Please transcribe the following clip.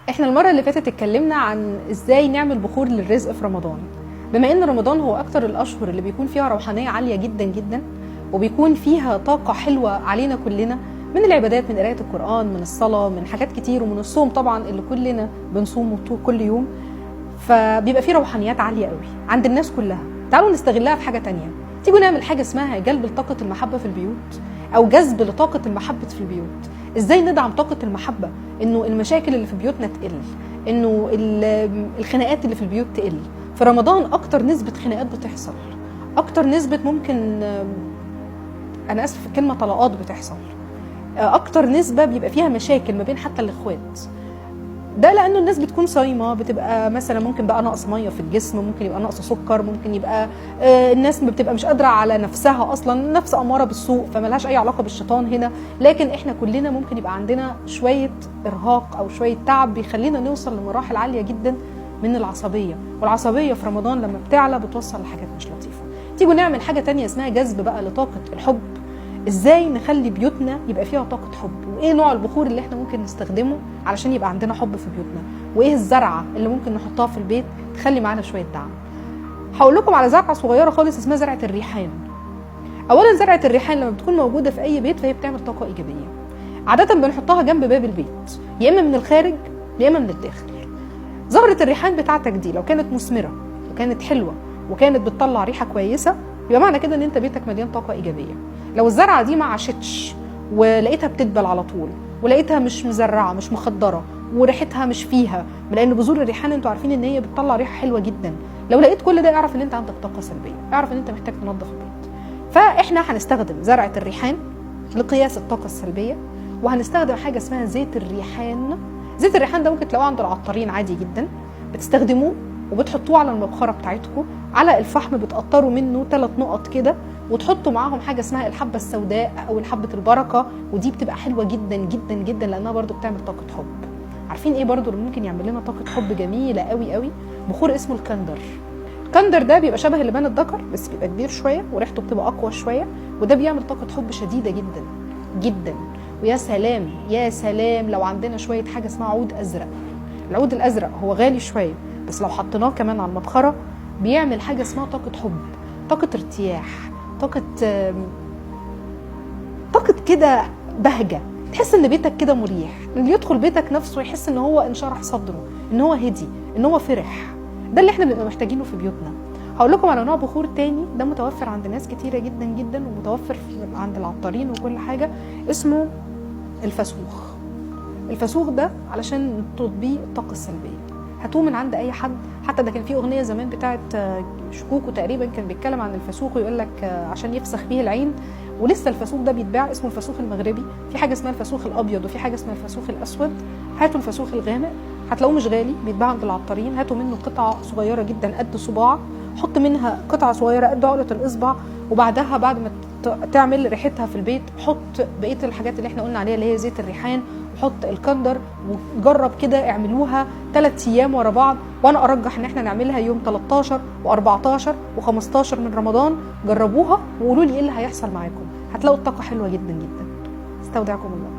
احنا المرة اللي فاتت اتكلمنا عن ازاي نعمل بخور للرزق في رمضان. بما ان رمضان هو اكتر الاشهر اللي بيكون فيها روحانية عالية جدا جدا، وبيكون فيها طاقة حلوة علينا كلنا من العبادات، من قرايه القران، من الصلاة، من حاجات كتير، ومن الصوم طبعا اللي كلنا بنصومه كل يوم، فبيبقى فيه روحانيات عالية قوي عند الناس كلها. تعالوا نستغلها في حاجة تانية. تيجوا نعمل حاجة اسمها جلب لطاقة المحبة في البيوت، او جذب لطاقة المحبة في البيوت. ازاي ندعم طاقة المحبة؟ انه المشاكل اللي في بيوتنا تقل، انه الخناقات اللي في البيوت تقل. في رمضان اكتر نسبه خناقات بتحصل، اكتر نسبه ممكن، انا اسف في الكلمة، طلاقات بتحصل، اكتر نسبه بيبقى فيها مشاكل ما بين حتى الاخوات. ده لانه الناس بتكون صايمه، بتبقى مثلا ممكن بقى نقص مية في الجسم، ممكن يبقى نقص سكر، ممكن يبقى الناس بتبقى مش قادرة على نفسها اصلا، نفس اماره بالسوء، فملهاش اي علاقة بالشيطان هنا. لكن احنا كلنا ممكن يبقى عندنا شوية ارهاق او شوية تعب بيخلينا نوصل لمراحل عالية جدا من العصبية، والعصبية في رمضان لما بتعلى بتوصل لحاجات مش لطيفة. تيجوا نعمل حاجة تانية اسمها جذب بقى لطاقة الحب. ازاي نخلي بيوتنا يبقى فيها طاقة حب؟ وايه نوع البخور اللي احنا ممكن نستخدمه علشان يبقى عندنا حب في بيوتنا؟ وايه الزرعة اللي ممكن نحطها في البيت تخلي معانا شوية دعم؟ هقول لكم على زرعة صغيرة خالص اسمها زرعة الريحان. اولا زرعة الريحان لما بتكون موجودة في اي بيت فهي بتعمل طاقة ايجابية. عادة بنحطها جنب باب البيت، يا اما من الخارج يا اما من الداخل. زهرة الريحان بتاعتك دي لو كانت مثمرة وكانت حلوة وكانت بتطلع ريحة كويسة، يبقى معنى كده ان انت بيتك مليان طاقة ايجابية. لو الزرعه دي ما عاشتش ولقيتها بتدبل على طول، ولقيتها مش مزرعة مش مخضره وريحتها مش فيها، لان بذور الريحان انتوا عارفين ان هي بتطلع ريحه حلوة جدا، لو لقيت كل ده اعرف ان انت عندك طاقة سلبية، اعرف ان انت محتاج تنظف البيت. فاحنا هنستخدم زرعه الريحان لقياس الطاقة السلبية، وهنستخدم حاجة اسمها زيت الريحان. زيت الريحان ده ممكن تلاقوه عند العطارين عادي جدا، بتستخدموه وبتحطوه على المبخره بتاعتكم، على الفحم، بتقطروا منه 3 نقط كده، وتحطوا معاهم حاجة اسمها الحبة السوداء او حبه البركة، ودي بتبقى حلوة جدا جدا جدا لانها برضو بتعمل طاقة حب. عارفين ايه برضو اللي ممكن يعمل لنا طاقة حب جميلة قوي قوي؟ بخور اسمه الكندر. الكندر ده بيبقى شبه اللبان الذكر بس بيبقى كبير شوية وريحته بتبقى اقوى شوية، وده بيعمل طاقة حب شديدة جدا جدا. ويا سلام يا سلام لو عندنا شوية حاجة اسمها عود ازرق. العود الازرق هو غالي شوية، بس لو حطيناه كمان على المبخره بيعمل حاجة اسمها طاقة حب، طاقة ارتياح، طاقة كده بهجة. تحس ان بيتك كده مريح، اللي يدخل بيتك نفسه يحس ان هو انشرح صدره، ان هو هدي، ان هو فرح. ده اللي احنا بنبقى محتاجينه في بيوتنا. هقول لكم على نوع بخور تاني ده متوفر عند ناس كتيرة جدا جدا، ومتوفر عند العطارين وكل حاجة، اسمه الفاسوخ. الفاسوخ ده علشان نطرد بيه الطاقة السلبية. هاتوه من عند اي حد، حتى ده كان في اغنية زمان بتاعه شكوكو تقريبا كان بيتكلم عن الفاسوخ ويقول لك عشان يفسخ بيه العين. ولسه الفاسوخ ده بيتباع، اسمه الفاسوخ المغربي. في حاجة اسمها الفاسوخ الابيض وفي حاجة اسمها الفاسوخ الاسود. هاتوا الفاسوخ الغامق، هتلاقوه مش غالي، بيتباع عند العطارين. هاتوا منه قطعه صغيرة جدا قد صباعك، حط منها قطعه صغيرة قد عقله الاصبع، وبعدها بعد ما تعمل ريحتها في البيت حط بقية الحاجات اللي احنا قلنا عليها اللي هي زيت الريحان، وحط الكندر، وجرب كده اعملوها 3 ايام ورا بعض. وانا ارجح ان احنا نعملها يوم 13 و14 و15 من رمضان. جربوها وقولوا لي ايه اللي هيحصل معاكم، هتلاقوا الطاقة حلوة جدا جدا. استودعكم الله.